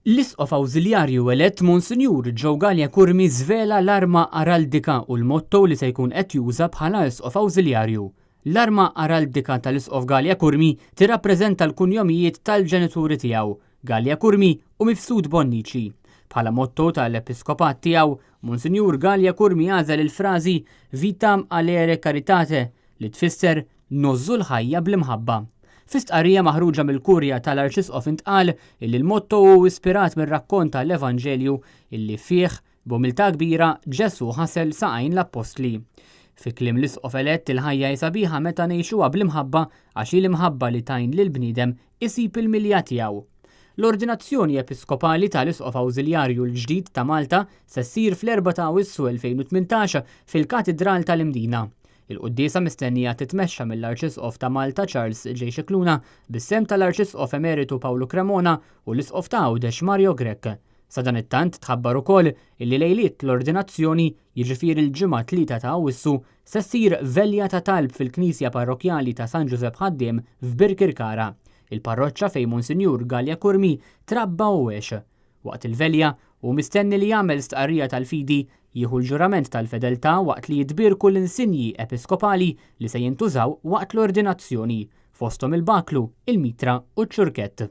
L-Isqof Awżiljarju elett Monsinjur Joe Galea Curmi żvela l-arma araldika u l-motto li se jkun qed juża bħala Isqof Awżiljarju. L-arma araldika tal-Isqof Galea Curmi tirrappreżenta l-kunjomijiet tal-ġenituri tiegħu, Galea Curmi u Mifsud Bonnici. Bħala motto tal-episkopat tiegħu, Monsinjur Galea Curmi għażel il-frażi Vitam alere caritate li tfisser Ngħożżu l-ħajja bl-imħabba. Fi stqarrija maħruġa mill-Kurja tal-Arċisqof intqal illi l-motto hu ispirat mir-rakkont tal-Evanġelju illi fih, b'umiltà kbira, Ġesù ħasel saqajn l-appostli. Fi kliem l-Isqof elett il-ħajja hi sabiħa meta ngħixuha bl-imħabba għax hi l-imħabba li tgħin lill-bniedem isib il-milja tiegħu. L-ordinazzjoni episkopali tal-Isqof Awżiljarju l-ġdid ta' Malta se ssir fl-Erbgħa ta' Awwissu 2018 fil-Katidral tal-Imdina. Il-quddiesa mistennija titmexxa mill-Arċisqof ta' Malta Charles J. Scicluna bis-sehem tal-Arċisqof Emeritu Pawlu Cremona u l-Isqof ta' Għawdex Mario Grech. Sadanittant tħabbar ukoll illi lejliet l-ordinazzjoni, jiġifieri l-Ġimgħa 3 ta' Awwissu, se ssir velja ta' talb fil-Knisja Parrokkjali ta' San Ġużepp Ħaddiem f'Birkirkara, il-parroċċa fejn Monsinjur Galea Curmi trabba u għex. Waqt il-velja, hu mistenni li jagħmel stqarrija tal-fidi, jieħu l-ġurament tal-fedeltà waqt li jitbierku l-insinji episkopali li se jintużaw waqt l-ordinazzjoni, fosthom il-baklu, il-mitra u ċ-ċurkett.